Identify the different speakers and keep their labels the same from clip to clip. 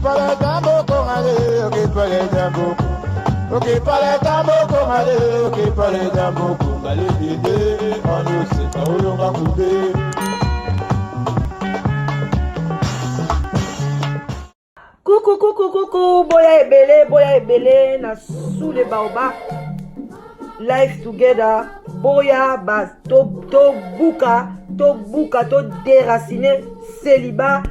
Speaker 1: Coucou, coucou, coucou, boya ebele, boya ebele, na sous les baobabs, life together, boya, ba, to, to buka, to buka, to déraciner, célibat,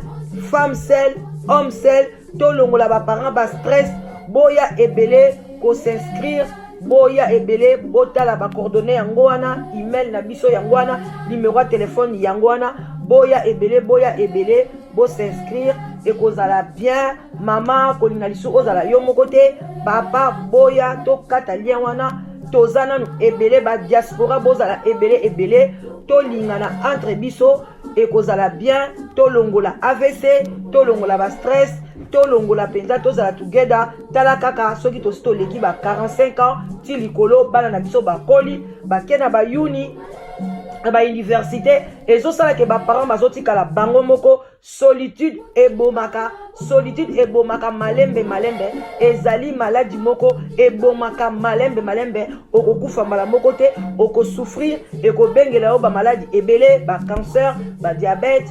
Speaker 1: femme seule, homme seul, to longola ba parents, ba stress, boya ebele, ko s'inscrire, boya ebele, botala ba coordonnées yango wana, email na biso yango wana, numéro ya téléphone yango wana, boya ebele, boya ebele, bo s'inscrire, ekozala bien. Mama kolinga lisusu ozala yo moko te, papa boya tokata lien wana, toza nanu ebele, ba diaspora bozala ebele ebele, tolingana entre biso, ekozala bien. Tolongola AVC, tolongola ba stress, tolongola mpenza, tozala together. Tala kaka soki tosi toleki ba 45 ans ti likolo, bana na biso bakoli, bake na bayuni na bauniversité, ezosalaka baparent bazotikala bango moko. Solitude ebomaka, solitude ebomaka malembe malembe, ezali maladi moko ebomaka malembe malembe. Okokufa mbala moko te, okosouffrir, ekobengela yo bamaladi ebele, bacancer, badiabète,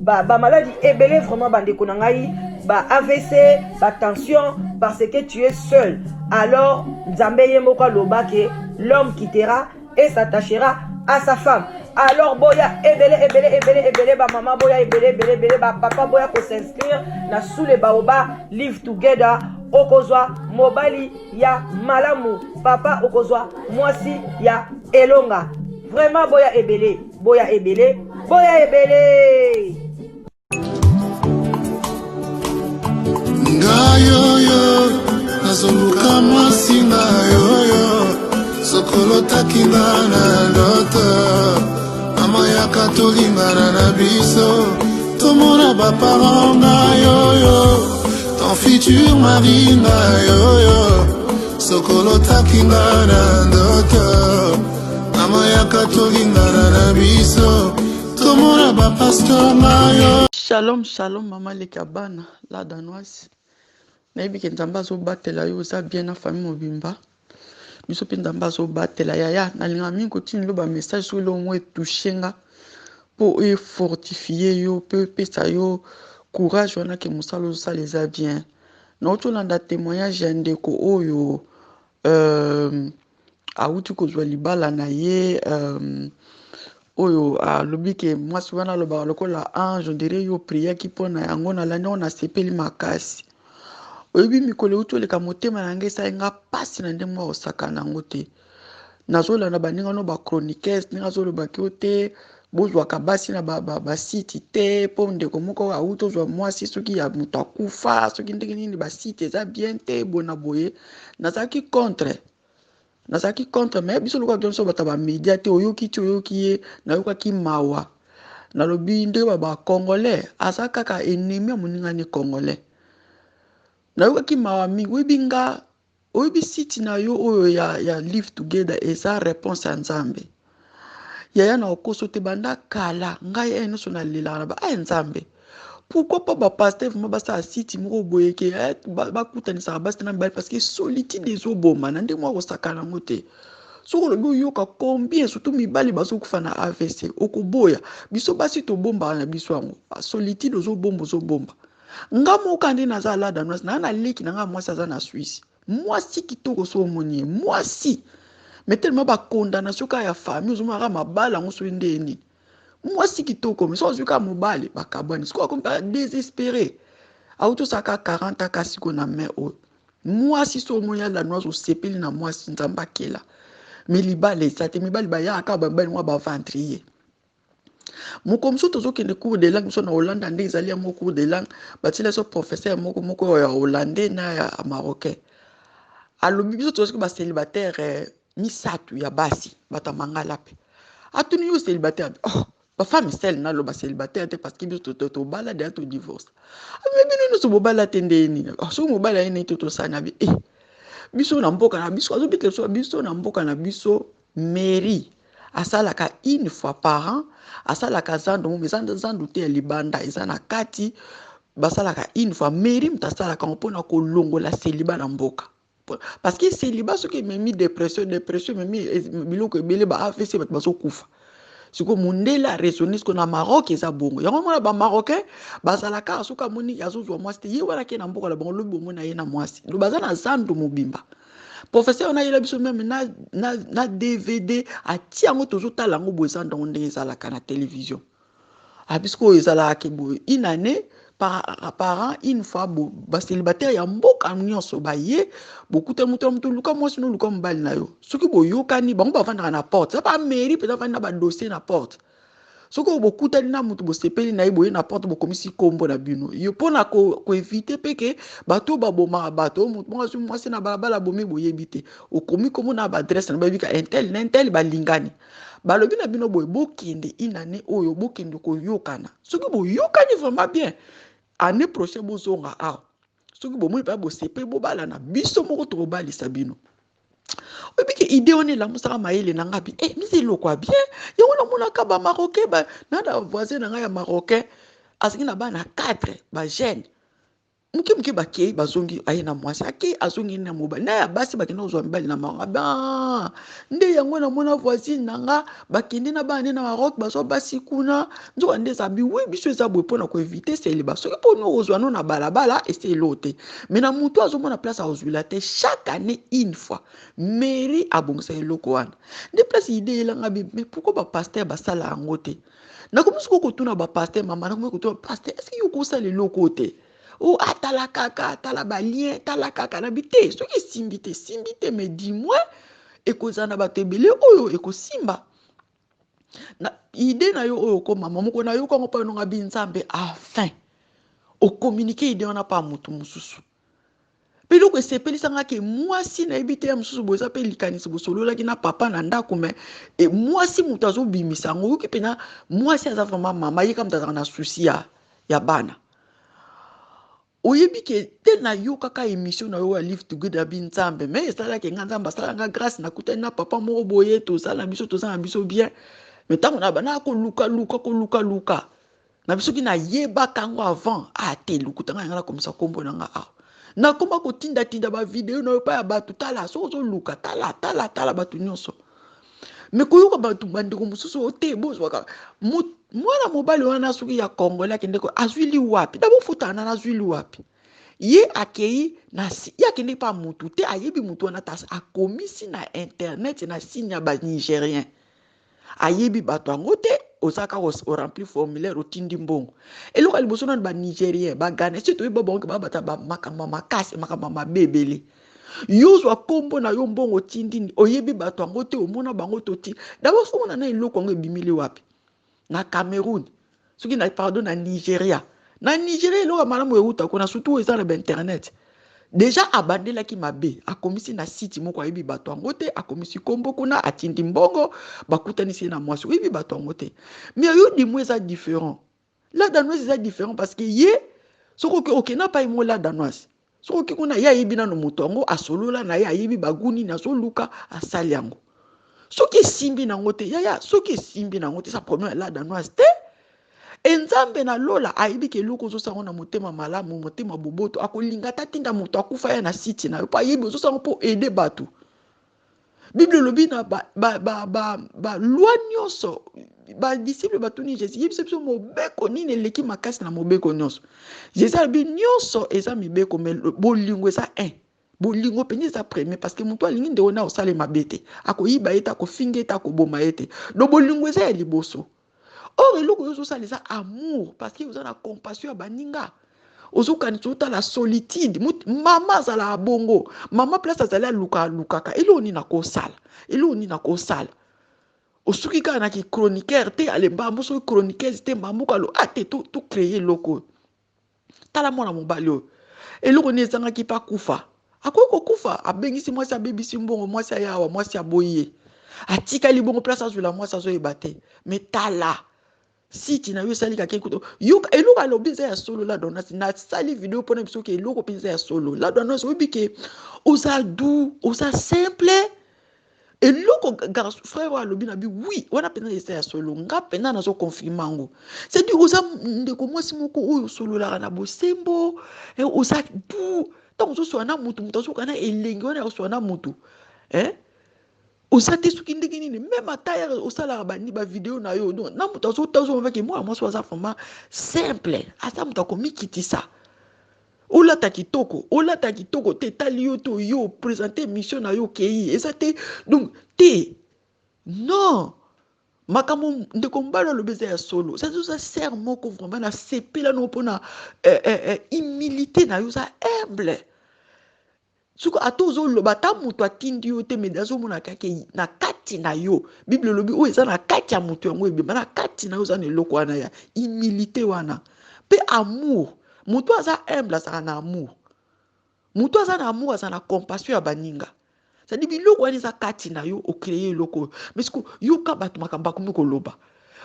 Speaker 1: bamaladi ebele. Vraiment bandeko na ngai, ba AVC, batension, parce que tu es seul. Alors Nzambe ye moko aloba ke l'homme quittera et s'attachera à sa femme. Alors boya ebele ebele ebele ebele, bamama boya ebele ebele ebele, bapapa boya kos'inscrire na sous les baobabs live together. Okozwa mobali ya malamu, papa okozwa mwasi ya elonga. Vraiment boya ebele, boya ebele, boya ebele.
Speaker 2: Ngai oyo nazoluka mwasi, ngai oyo sokolotaki nga na ndoto, mama yaka tolingana na biso, tomona baparent. Ngai oyo ton futur mari, ngai oyo sokolotaki nga na ndoto, mama yaka tolingana na biso, tomona bapasteur. Ngai oyo.
Speaker 3: Shalom, shalom, mama leki ya bana la Danoise. Nayebi ke Nzambe azobatela yo, oza bien na famille mobimba. Biso mpe Nzambe azobatela. Yaya, nalingaka mingi kotinela bamessage soki eloko moko etouche nga mpo efortifie yo mpe epesa yo courage wana ke mosala ozosala eza bien. Nauti olanda témoignage ya ndeko oyo awuti kozwa libala na ye, oyo alobi ke mwasi wana alobaka lokola ange, on dirait yo priaki mpona yango. Nalandi yango, nasepeli makasi. Oyebi, mikolo euti oleka, motema na ngai esali nga mpasi na ndenge moko kosakana yango te. Nazolanda baninga no bachroniqueuse, ndenge azolobaki yo te, bozwaka basi na basite te, mpo ndeko moko awuti ozwa mwasi soki ya moto akufa, soki ndenge nini, basite eza bien te. Bona boye nazalaki contre, nazalaki contre, mais biso lokola biso bato ya bamédia te, oyoki ti oyoki ye. Nayokaki mawa, nalobi ndenge bacongolais aza kaka ennemi ya moningani congolais. Nayokaki mawa mingi. Oyebi nga, oyebi site na yo oyo ya live together eza réponse ya Nzambe. Yaya, na okoso te, banda kala ngai ye nyonso nalelaka na ba ay Nzambe, pourquoi pas bapasteur vraiment basala site moko boye ke bakutanisaka basi na mibali, parce que solitude ezoboma na ndenge moko kosakana yango te. Soki olobi oyoka combien, surtout mibali bazokufa na AVC, okoboya. Biso basi tobombaka na biso yango, solitude ozobomba, ozobomba. Nga moko nde naza la Danoise, naa na leki na nga mwasi aza na Swisse, mwasi kitoko. So omoni ye mwasi, mais tellement bacondamnation kaka ya famille, ozomona kaka mabala yango soki nde nini. Mwasi kitoko, mais so ozwi kaka mobali, bakabwani. Sikoyo akomi désespéré, auti osala kaka 40 aka sikoyo na mai oyo. Mwasi so omoni ya Danoise, osepeli na mwasi Nzambe akela, mais libala eza te. Mibali bayaka kaka, bamibali mwa baaventurier. Moko mosusu tozokende cours de langue mosusu na Hollande, nde ezali yango cours de langue, batiela biso professeur moko moko ya hollandais na ya marocain. Alobi biso tozalaki bacélibataire misato ya basi, bato ya mangala. Mpe atuni yo célibataire, oh, bafemme seule. Naloba célibataire te, parce que biso tobala deya, todivorce. Mais bino nyonso bobala te, nde nini? Soki mobali aye nini te, tosala na bi biso na mboka na biso. Azobetela biso, biso na mboka na biso, mairie asalaka une fois par an, asalaka zando moko, eza zando te ya libanda, eza na kati. Basalaka une fois, mairie moto asalaka yango mpona kolongola célibat na mboka, parce que célibat soki ememi dépression, dépression ememi biloko ebele, ba AVC, bato bazokufa. Sikoyo mondele araisonne. Sikoyo na Maroc eza bongo. Yango mona Bamarocain bazalaka, soki amoni azozwa mwasi te, ye wana ake na mboka na bango, lobi bomona ye na mwasi. Baza na zando mobimba. Professeur wana ayela biso même na DVD, atia yango, tozotala yango boye. Eza ndango ndenge ezalaka na télévision. Abisiko oyo ezalaka ke boye, une année par an, une fois, bo bacélibataire ya mboka nyonso baye, bokuta moto ya moto, luka mwasi no, luka mobali na yo. Soki boyokani, bango bavandaka na porte, eza bamairie mpenza, vandi na badossier na porte. Soki oyo bokutani na moto, bosepeli na ye, boye na porte, bokomisi nkombo na bino yo, mpona koéviter mpe ke bato oyo babomaka bato. Oyo moto moko azwi mwasi na balabala, abomi, boyebi te, okomi kombo na baadresse na, bayebi ka un tel na un tel balingani. Balobi na bino boye: bokende inane oyo, bokende koyokana. Soki boyokani vraiment bien, année prochaine bozonga awa. Soki bomoni mpe bosepeli, bobalana, biso moko tokobalisa bino. Oyebi ke idée wana elamusaka mayele na nga bi misi eloko ya bien. Yango namonaka Bamarocain na voisin na ngai ya Marocain, azalaki na bana 4, bajeune moke moke, bakei, bazongi, aye na mwasi, akei, azongi na mobali na ya basi, bakende kozwa mibali na Maroc. Ba nde yango namona voisine na nga, bakende na bana nde na Maroc, bazwa basi kuna. Nzoka nde eza bi wi biso eza boye mpona koéviter célibat. Soki mponi okozwa no na balabala, ese elo te, mais na motu azomona place akozwila te. Chaque année, une fois, mairie abongisa eloko wana. Nde place idée elanga bi: mais pourquoi bapasteur basala yango te? Nakomi sikoyo kotuna bapasteur, mama, nakomi kotuna pasteur: est ce que yo kosala eloko te? O atala kaka, atala balien, tala kaka na bi te. Soki esimbi te, esimbi te, mais du moins ekozala na bato ebele oyo ekosimba na idée na yo oyo okomama moko. Nayoka yango mpa nonga bi Nzambe afin ocommuniquer idée wana mpa motu mosusu. Mpe eloko esepelisanga ke mwasi, nayebi te ya mosusu boye, eza mpe likanisi bosololaki na papa na ndako, mais mwasi moto azobimisa yango. Oyoki mpena mwasi aza vraiment mama, ye ka moto azalaka na souci ya bana. Oyebi ke te, nayokaka émission na yo ya Live Together bi Nzambe, mais esalaki nga, Nzambe asalanga grâce, nakutani na papa moko boye, tozala na biso, toza na biso bien. Mais ntango na banda kolukaluka, kolukaluka na biso, soki nayebaka yango avant, a te, lukuta ngai, yanga nakomisa nkombo na nga awa, nakoma kotindatinda bavideo na yo epai ya bato. Tala, soki ozoluka, tala, tala, tala bato nyonso. Mais koyoka bato, bandeko mosusu oyo te, bozwaka mwana mobali wana, soki ya Congolais, akende azwili wapi? D'abord futana nana, azwili wapi? Ye akei na ye, akende mpa mutu te, ayebi mutu wana ta, akomisi na internet na signe ya Banigérien, ayebi bato yango te. Oza kaka oremplir formulaire, otindi mbongo. Eloko ya liboso nano, Banigérien, Baghana, esi toyeba bango babata makambo makasi, makambo mabe ebele. Yo ozwa nkombo na yo, mbongo otindi, oyebi bato yango te, omona bango toti. D'abord faut omona na eloko yango ebimili wapi, na Cameroun, soki na, pardon, na Nigeria. Na Nigeria, eloko ya malamu euta kuna, surtout eza na bainternet. Déjà abandelaki mabe, akomisi na site moko, ayebi bato yango te, akomisi nkombo kuna, atindi mbongo, bakutanisi ye na mwasi, oyebi bato yango te. Mais yo dimo eza différent, la Danoise eza différent, parce que ye soki okenda pai mo, la Danoise, soki oki kuna, ye ayebi nano moto yango, asolola na ye, ayebi bagu nini azoluka, asali yango. Soki esimbi nango te, yaya, soki esimbi nango te, eza problème ya la Danoise te. E Nzambe na lola ayebi ke eloko ozosala ngo na motema malamu, motema boboto, akolinga ta tinda moto akufa ya na site na yo, mpo ayebi ozosala ngo mpo aider bato. Bible elobi na baloi ba nyonso. Badisciple batuni Jésus: yebisa biso mobeko nini eleki makasi na mobeko nyonso? Jésus alobi: nyonso eza mibeko, mais bolingo eza un. Bolingo mpenza eza premier, parce que moto alingi ndeko na osala mabe te, akoyiba ye te, akofinga ye te, akoboma ye te. Donc bolingo eza ya liboso. Or eloko oyo ozosala eza amour, parce que oza na compassion ya baninga, ozokanisa, otala solitude. Mama azalaka bongo, mama place azali, aluka, alukaka eloko nini akosala, eloko nini akosala. Osoki kaka na kichroniqueur te, alemba soki chroniqueuse te, mbamboka alo a te, tocréer eloko oyo. Tala mwana mobali oyo, eloko nini ezangaki mpe akufa? Akoki kokufa, abengisi mwasi, abebisi mbongo, mwasi aya awa, mwasi aboyi ye, atikali bongo, place azwela mwasi azoyeba te. Mais tala site na yo esali kake kutu. Yoka eloko alobi eza ya solo. La Danoise, nasali video mpona biso ke eloko mpenza ya solo. La Danoise, oyebi ke oza doux, oza simple. Eloko garçon frère oyo alobi na bi oui wana mpenza eza ya solo nga mpenza nazo confirme yango. C'est-à-dire oza ndeko mwasi moko oyo osololaka na bosembo, eh, oza doux ntango ozosola na motu, moto azoyoka na elengi wana ya kosola na motu, eh? Oza te soki ndenge nini meme ata ya osalaka bani ba video na yo donc na moto azotala ozomona ke mwana mwasi aza vraiment simple, aza moto akomikitisa. Olata kitoko, olata kitoko te etali yo te, yo presente mission na yo okei eza te donc te non makambo ndeko mobali alobi eza ya solo. Oza oza sœur moko vraiment nasepela no mpona eh, eh, eh, humilité na yo, oza humble. Soki ata ozoloba ata moto atindi yo te, me azomona kaka na kati na yo. Bible elobi oyo eza na kati ya moto yango ebima na kati na yo. Oza na eloko wana ya humilité wana mpe amour. Moto aza humble azalaka na amour, moto aza na amour aza na compassion ya baninga. C'est-à-dire biloko wana eza kati na yo, ocreye eloko oyo. Mais siko yoka bato makambo bakomi koloba.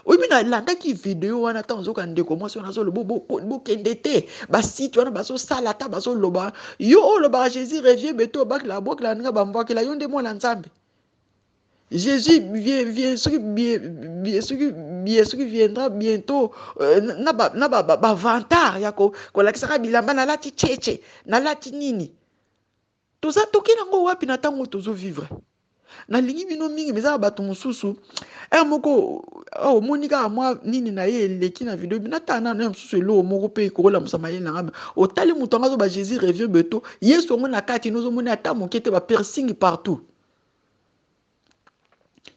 Speaker 3: Oyebi, nalandaki video wana ntango ozoka ndeko mwasi wana azoloba bokende te basite wana bazosala ata bazoloba yo oyo olobaka Jésus revient bientôt, obakela abwakela ninga bambwakela yo nde mwana Nzambe. Jésus vient, vient, soki bien, bien, soki bien, soki viendra bientôt, na ba na ba ba, ba vantard ya ko kolakisaka bilamba nalati cheche nalati nini. Toza toke nango wapi na ntango tozo vivre? Nalingi bino mingi, mais eza na bato mosusu heure moko omoni kaka mwa nini na ye eleki na video, natala nano ya mosusu eloko moko mpe ekokolamusa mayele na ngai. Otali moto yango azoba Jésus revient bientôt, Yesu yango na kati nozomoni ata moke te, ba piercing partout.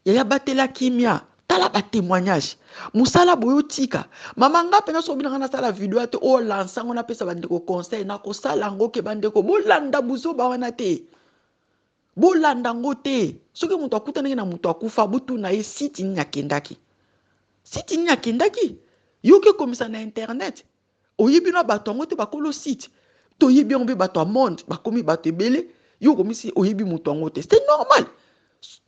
Speaker 3: Yaya, batela kimia, tala ba témoignage mosala boye otika mama. Nga mpenza soki obinanga nasala video te oyo lansa yango, napesa bandeko conseil, nakosala yango ke bandeko bolanda buzoba wana te, bolanda yango te. Soki moto akutanaki na moto akufa, botuna ye site nini akendaki, site nini akendaki. Yoki ekomisa na internet, oyebi na bato yango te, bakolo site toyebi yango mpe bato ya monde bakomi bato ebele. Yo okomisi oyebi moto yango te, c'est normal.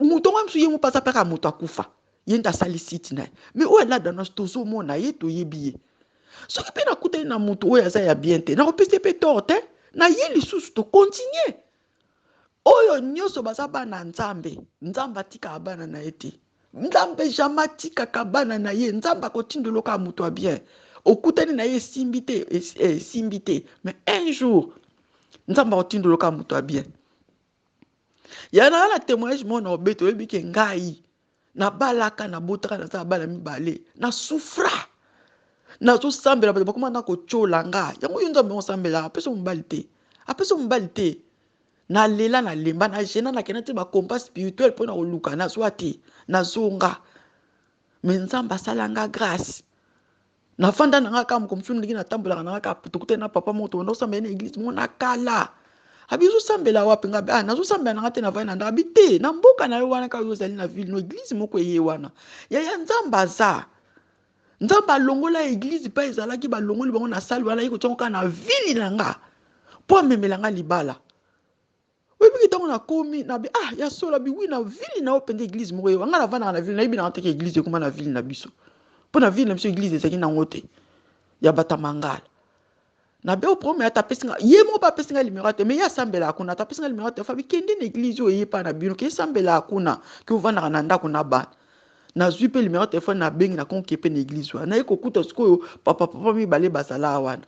Speaker 3: Moto yango mosusu ye mo mpe aza mpe kaka moto akufa, ye nde asali site na ye. Mais oyo alada nyonso tozomona ye, toyebi ye. Soki mpe nakutani na moto oyo aza ya bien te, nakopesa mpe tort te na ye lisusu, tokontinue. Oyo nyonso baza bana Nzambe, Nzambe atikaka bana na ye te. Nzambe jamais atikaka bana na ye. Nzambe akotindela kaka moto ya bien. Okutani na ye esimbi te, esimbi te, mais un jour Nzambe akotindela kaka moto ya bien. Ya na na témoignage moko na obeta. Oyebi ke ngai nabalaka, nabotaka, naza na bana mibale, na souffra, nazosambela, bato bakoma na kotyola nga. Yango yo Nzambe osambelaka, apesa mobali te, apesa mobali te. Nalela, nalemba, na gêna, nakenda te bacombat spirituel mpona koluka, nazwa te, nazonga. Mais Nzambe asala nga grâce. Nafanda na nga kaka moko mosusu ndenge natambolaka na nga kaka, tokutani na papa moko, tobanda kosambela na église moko na kala. Abi ozosambela wapi? Nga ah, nazosambela na nga te, navandi na ndako. Abi te, na mboka na yo wana kaka yo ozali na ville no église moko eye wana. Yaya, Nzambe aza Nzambe. Alongola église mpe ezalaki, balongoli bango na salle wana, ye kotiango kaka na ville na nga mpo amemela nga libala. Oyebiki ntango nakomi nabi ah ya solo? Abi oui, na ville na yo mpenza église moko ewa. Nga navandaka na ville, nayebi nanga teke église ekoma na ville na biso, mpo na ville na biso église ezalaki nango te ya bato ya mangala. Nabe o problème, ata apesi nga ye moko mpe apesi nga numéro te, mais ye asambelaka kuna. Ata apesi nga numéro te, fabi kende na église oyo eyepa na bino, ke esambelaka kuna, ke ovandaka na ndako na bana. Nazwi mpe numéro telefone, nabengi, nakonke mpe na église wana. Naye kokuta sikoyo papa papa mibale bazala wana,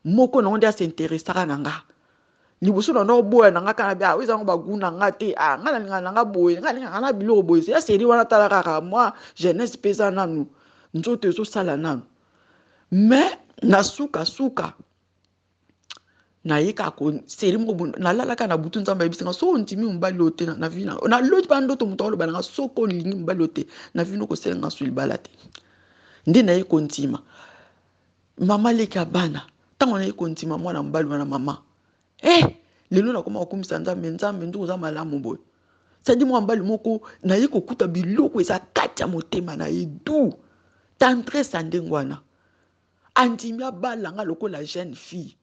Speaker 3: moko nango nde asinteresaka na nga. Liboso na oboya na nga kaka bi ah oyo ezango bagu na nga te, ah nga nalingaka na nga boye, nga nalingaka na biloko boye. Ya seri wana, tala kaka mwa jeunesse mpe eza nanu, nzoto ezosala nanu. Mais na sukasuka naye kaka seri moko nalalaka na butu, Nzambe ayebisi nga soki ondimi mobali oyo te na vie na naloti mpa ndoto, moto aloba na nga soki olingi mobali oyo te na vie nokosala nga so libala te. Nde naye kondima mama leki ya bana. Ntango naye kondima mwana mobali wana, mama, eh, lelo nakoma kokumisa Nzambe. Nzambe nzoki oza malamu boye. Sadi mwana mobali moko naye kokuta biloko eza kati ya motema na ye, du tendresse ya ndenge wana. Andimi abalanga lokola jeune fille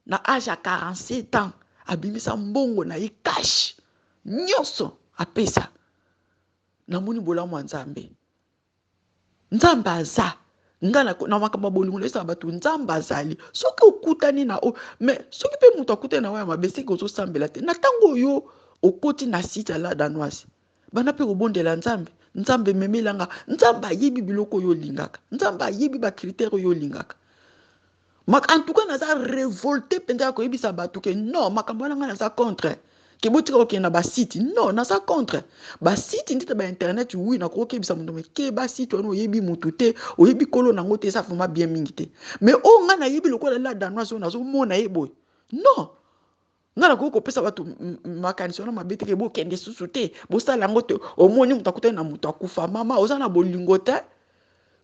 Speaker 3: na âge ya 47 ans, abimisa mbongo na ye cash nyonso apesa. Namoni bolamu ya Nzambe. Nzambe aza nga na makambo ya bolingo nayesaka bato, Nzambe azali. Soki okutani na oyo, mais soki mpe moto akutani na oyo ya mabe, seki ozosambela te na ntango oyo okoti na site ya la danoise. Banda mpe kobondela Nzambe. Nzambe memela nga. Nzambe ayebi biloko oyo olingaka. Nzambe ayebi ba critères oyo olingaka. En tout cas naza révolté mpenza ya koyebisa bato ke non, makambo wana ngai naza contre. Ke botika kokende na basite. Non, naza contre. Basite ndite ba internet, oui, nakoki koyebisa moto, mais ke basite wana oyebi motu te, oyebi kolo nango te, eza vraiment bien mingi te. Mais oyo ngai nayebi lokola la danoise oyo nazomona ye boye. Non, ngai nakoki kopesa bato makanisi wana mabe te ke bokende susu te, bosala yango te. Omoni moto akutani na moto akufa, mama oza na bolingo te,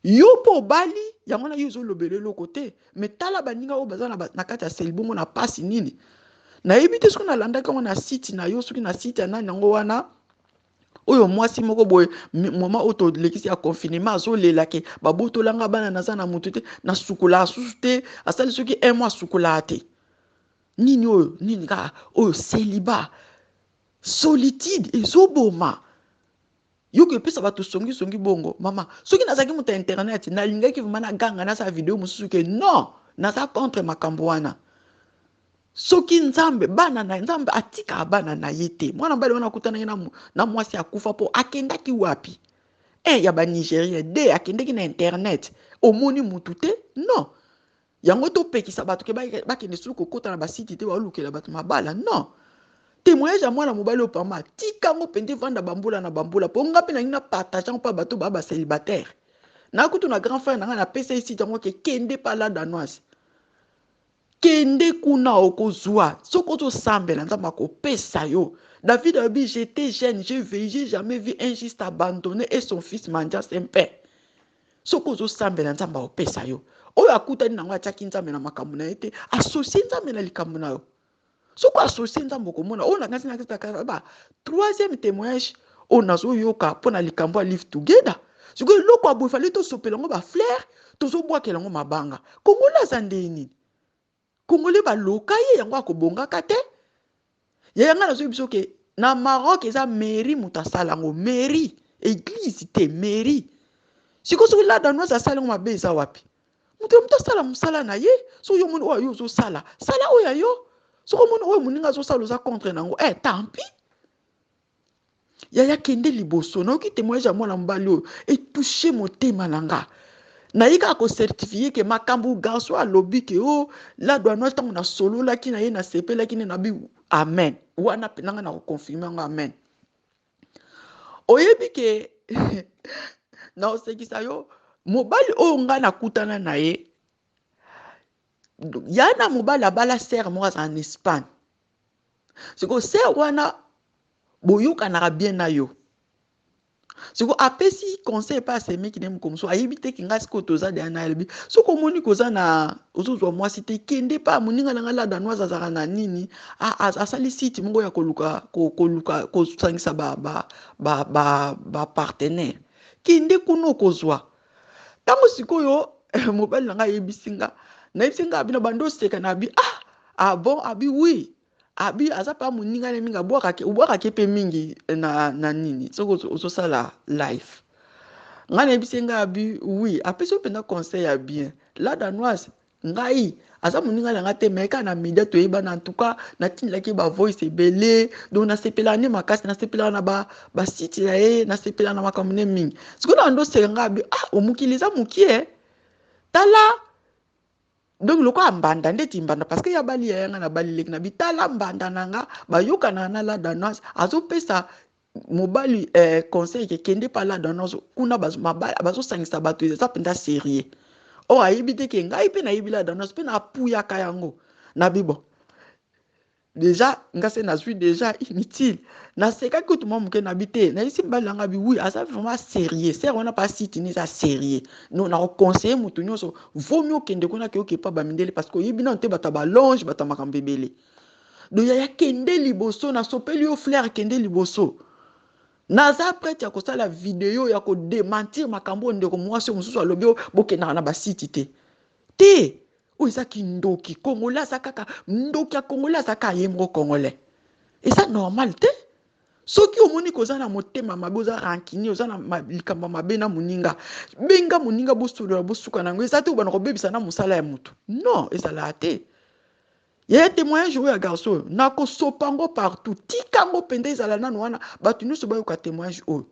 Speaker 3: yo mpo obali yango wana yo ozolobela eloko te. Mais tala baninga oyo baza na kati ya selibongo na pasi nini, nayebi te. Soki nalandaki yango na site na yo, soki na site ya nani yango wana, oyo mwasi moko boye, mama oyo tolekisi ya confinement, azolela ke babotolanga bana, naza na motu te, nasukolaka susu te, asali soki un mois asukolaka te. Nini oyo, nini kaka oyo, célibat, solitude ezoboma yo, kopesa bato songisongi bongo. Mama, soki nazalaki moto ya internet, nalingaki vraiment naganga, nasala video mosusu ke non, naza contre makambo wana. Soki Nzambe, bana na Nzambe atikaka bana na ye te. Mwana mobali wana akutanaki na mwasi akufa mpo akendaki wapi? Un ya Banigérien, deux akendeki na internet, omoni mutu te. Non, yango topekisa bato ke bakende soki kokɔta na basite te, baolukela bato mabala. Non, témoignage ya mwana mobali oyo pamba, tika yango mpenza evanda bambula na bambula, mpo nga mpe nangi na partage yango mpa bato baa bacélibataire. Nakutu na grand frère na ngai, napesa ye site yango ke kende pa la danoise, kende kuna, okozwa. Soki ozosambela, Nzambe akopesa yo. David alobi: "J'étais jeune, j'ai veillé, j'ai jamais vu un juste abandonné et son fils mendiant son pain." Soki ozosambela, Nzambe akopesa yo. Oyo akutani nango, atiaki Nzambe na makambo na ye te. Associe Nzambe na likambo na yo. Soki associe Nzambe, okomona. Oyo nakasi ba troisième témoignage oyo nazoyoka mpo na likambo ya Live Together. Sikoyo eloko ya boye, fallait tosopela yango bafleur, tozobwakela yango mabanga. Congolais aza ndenge nini? Congolais baloka ye, yango akobongaka te. Yaya, ngai nazoyebi biso ke na Maroc eza mairie moto asala yango, mairie, église te, mairie. Sikoyo soki la danoise asala yango, mabe eza wapi? Moto ya moto asala mosala na ye. Soki yo omoni oyo yo ozosala, sala oyo ya yo. Soki omoni oyo moninga azosala, oza contre nango, eh, tant pis. Yaya, kende liboso. Nayoki témoignage ya mwana mobali oyo, etouche motema na nga. Naye kaka kocertifie ke makambo garçon alobi ke o la danoise, ntango nasololaki na ye, nasepelaki nde nabi amen. Wana mpenza nga na koconfirme yango, amen. Oyebi ke naosekisa yo, mobali oyo ngai nakutana na ye ya na mobali abala sœur moko azala na Espagne. Sikoyo sœur wana boyokanaka bien na yo. Sikoyo apesi conseil epai asemeki na ye moko mosusu, ayebi te ke ngai sikoyo toza deya na ye. Alobi soki omoni koza na ozozwa mwasi te, kende pa moninga na ngai la danoise, azalaka na nini, asali site moko ya koluka kosangisa bapartenaire, kende kuna okozwa. Ntango sikoyo mobali na ngai ayebisi nga, nayebisi nga abi na bando oseka na abi: "Ah, ah bon?" Abi: "Oui." Abi aza mpa moninga na mingi, abwakaki, obwakaki mpe mingi na nini soki ozosala live. Ngai nayebisi ngai, abi: "Oui." Apesi yo mpenza conseil ya bien, la danoise. Ngai aza moninga na nga te, mais kaka na media toyebana. En tout cas natindilaki bavoice ebele, donc nasepelaka nde makasi, nasepelaka na basite na ye, nasepelaka na makambo nde mingi. Sikoyo na bando oseka ngai, abi: "Ah, omokili eza mokie, tala." Donc lokola mbanda, ndeti mbanda, parce que ya bali yaya, nga na bali leki na bitala mbanda na nga, bayokanaka na la danoise, azopesa mobali conseil ke kende pa la danoise kuna, bazosangisa bato, eza mpenza sérieux. Oyo ayebi te ke ngai mpe nayebi la danoise mpe napuyaka yango. Nabi bon, déjà nga se nazwi déjà inutile. Nasekaki kutu mwa moke, nabi te, nayebisi mobali na nga, bi: "Oui, aza vraiment sérieux, sœur wana, pa site ni eza sérieux." No, nakoconseille moto nyonso, vomi okende kuna ke okepa bamindele, parce que oyebi nano te, bato ya balonge, bato ya makambo ebele. Donc yaya, kende liboso, nasopeli yo fleur, kende liboso. Naza prête ya kosala video ya kodémentir makambo oyo ndeko mwasi mosusu alobi oyo bokendaka na basite te. Te, oyo eza kindoki. Congolais aza kaka ndoki ya congolais, aza kaka ye moko congolais, eza normal te. Soki omoni koza na motema mabe, oza rancunier, oza na likambo mabe na moninga, benga moninga, bosolola, bosuka nango. Eza te obanda kobebisa na mosala ya motu. Non, ezalaka te. Yaya témoignage oyo ya garçon oyo nakosopa yango partout, tika yango mpenza ezala nano wana, bato nyonso bayoka témoignage oyo.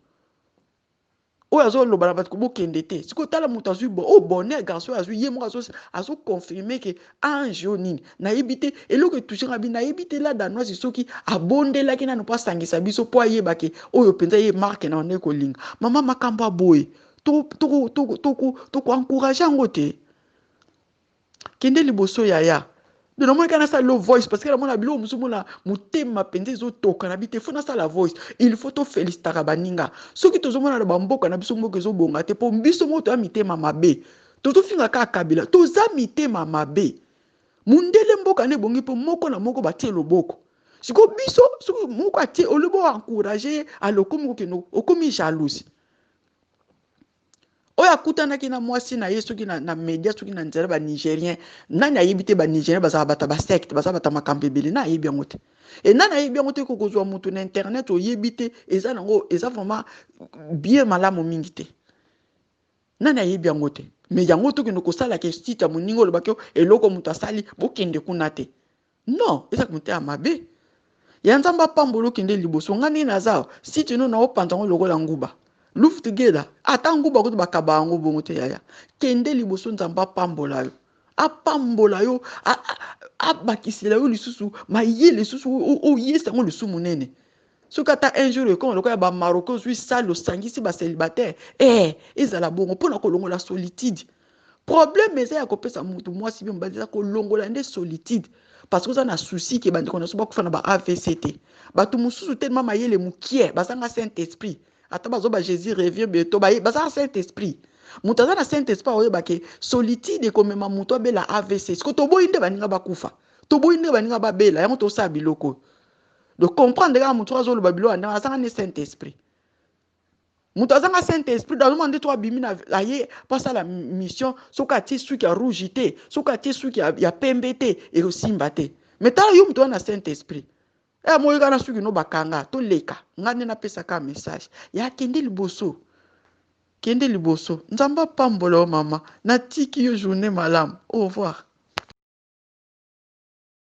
Speaker 3: Oyo azoloba na bato bokende te. Sikoyo tala moto azwi bo oyo bonheur, garçon oyo azwi ye moko azoconfirme ke ange oyo nini nayebi te, eloko etouche nga bi nayebi te. La Danoise soki abondelaki nano mpo asangisa biso, mpo ayeba ke oyo mpenza ye marke na bande kolinga mama makambo ya boye, tokoencourage yango te. Kende liboso yaya. Donc namoni kaka nasala lo voice parce que namona biloko mosusu, mona motema mpenza ezotoka na bi te, fo nasala voice. Il faut tofélicitaka baninga. Soki tozomona na bamboka na biso, mboka ezobonga te mpo biso moko toya mitema mabe, tozofinga kaka Kabila, toza mitema mabe. Mundele mboka nde ebongi mpo moko na moko batie loboko. Sikoyo biso soki moko atie, olobi oencourage ye, alokomi kokende, okomi jalousie. Oyo akutanaki na mwasi na ye soki na media, soki na nzela, banigérien, nani ayebi te? Banigérien bazala bato ya basecte, baza bato ya makambo ebele. Na ayebi yango te e, nani ayebi yango te? Kokozwa motu na internet oyebi te, eza nango eza vraiment bien malamu mingi te. Nani ayebi yango te? Mais yango tokende kosalaka site ya moninga, olobaki eloko moto asali, bokende kuna te. Non, ezaka motema mabe. Ya Nzambe apambola, okende liboso. Nga ndenge naza, site no naopanza yango lokola nguba. Love together, ata nguba kutu bakaba yango bongo te. Yaya, kende liboso, Nzambe apambola yo, apambola yo, abakisela yo lisusu mayele, lisusu oyesa yango lisusu monene. Soki ata un jour ekoma lokola bamarocain, ozwi sale, osangisi bacélibataire, ezala bongo mpona kolongola solitude. Problème eza ya kopesa motu mwasi mpe mobali, eza kolongola nde solitude, parce que oza na souci ke bandeko na biso bakufa na ba AVC te. Bato mosusu telema mayele mokie, bazanga saint esprit. Ata bazoba "Jésus revient bientôt", bazanga saint esprit. Moto aza na saint esprit akoyeba ke solitude ekomema moto abela AVC. Siko toboyi nde baninga bakufa, toboyi nde baninga babela, yango tosala biloko oyo. Donc comprendre kaka, moto azoloba biloko ya ndenge azanga nde saint esprit. Moto azanga saint esprit azomona nde to abimi na aye mpo asala mission. Soki atie suki ya rouge te, soki atie suki ya pembe te, ekosimba te. Mais tala yo, moto wana na saint esprit e moyoka na suki no bakanga toleka. Nga nde napesaka message ya kende liboso, kende liboso. Nzambe apambola yo mama, natiki yo, journée malamu, au revoir.